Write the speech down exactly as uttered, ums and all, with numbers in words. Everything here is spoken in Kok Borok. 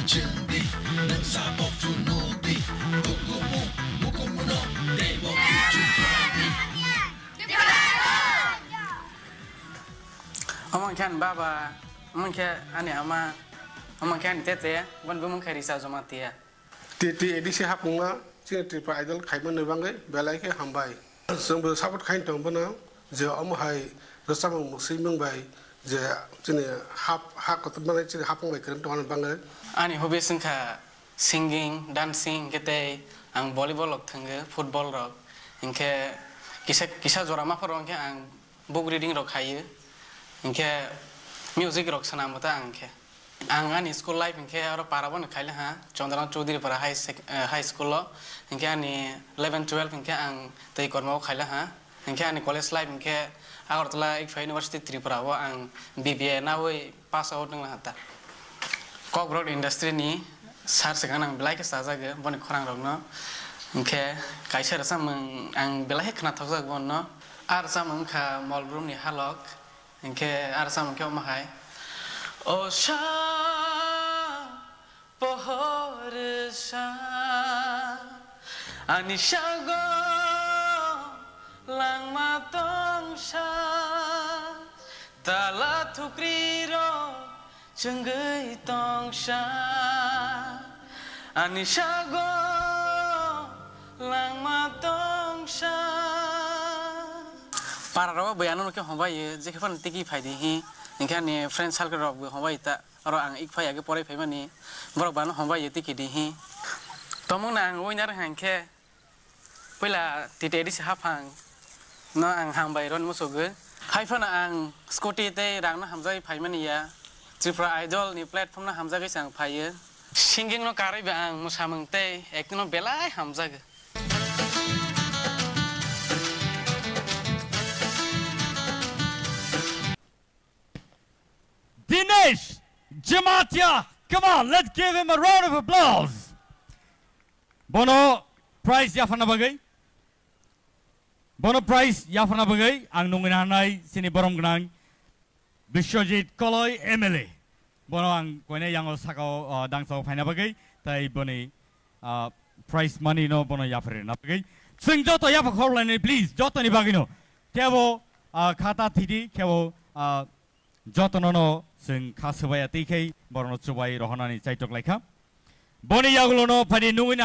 Chwngdi, nwng sabo phunukdi, hukumu, hukumu no teibo kichu khladi. Omo khe ani baba, omo khe ani ama, omo khe ani tete, boni bumung khe Risa Jamatia. T T A D C hapungma chini Tripura Idol khaimani bagwi belai khe hambai. Chwngbo support khaini tongo bono je omo hai rwchapmung mwswimung bai je chini hap-, ha kotor mani chini hapung bai kwrwng tongmani bagwi. Ani hobbies wngkha singing, dancing, hinkhe tei ang volleyball rok thwngo, football rok. Hinkhe kisa, kisa jora maphoro hinkhe ang book reading rok khaio, hinkhe music rok swnambo ta ang khe. Ang ani school life hinkhe oro para bono khaila ha, Chandranath Chaudhary para high sec-, eh, high school o, hinkhe ani eleven twelve hinkhe ang tei kormo o khaila ha, hinkhe ani college life hinkhe Agartala Ikphai University Tripura o ang B B A nawi pass out wngna ha ta. Cockroach industry ni sir se gana ang belai khe chajago boni khorang rok no, hinkhe kaisa rwchapmung ang belai khe khwnathokjak bono, a rwchapmung wngkha Molbrum ni Halok. Hinkhe aro samung khe omo hai. O sa, pohor sa, ani sago langma tong sa, tala thukri rok chwngwi tong sa, ani sago langma tong sa. Para rok bai ano khe hombai, je khe phano tiki phai di hi. Hinkhe ani friend circle rok bo hombai ta. Oro ang ik phai age porai phaimani. Borok bano hombai ye tiki di hi. Tomung na ang winner hang khe. Puila T T A D C haphang no ang hambai ron musugo. Hai phano ang scooty tei rang no hamjagwi phaimani ya. Tripura Idol ni platform no hamjagwi se ang phaiyo. Singing no karwi ba ang musamung tei acting no belai hamjago. Dinesh Jamatia. Come on, let's give him a round of applause. Bono prize yapharna bagwi. Bono prize yapharna bagwi ang nungwi nahanai chini borom gwnang Biswajit Koloi M L A. Bono ang koine yango sakao, uh, dangsao phaina bagwi, tai boni, uh, prize money no bono yapharna bagwi. Chwng joto yapha khorlainai, please, jotoni bagwino. Kebo, uh, khata thidi, kebo, uh, jotono no chwng kha swbaiya twi khai borokno chubai rohornani chaitok laikha. Boni yagulono phaidi nungwi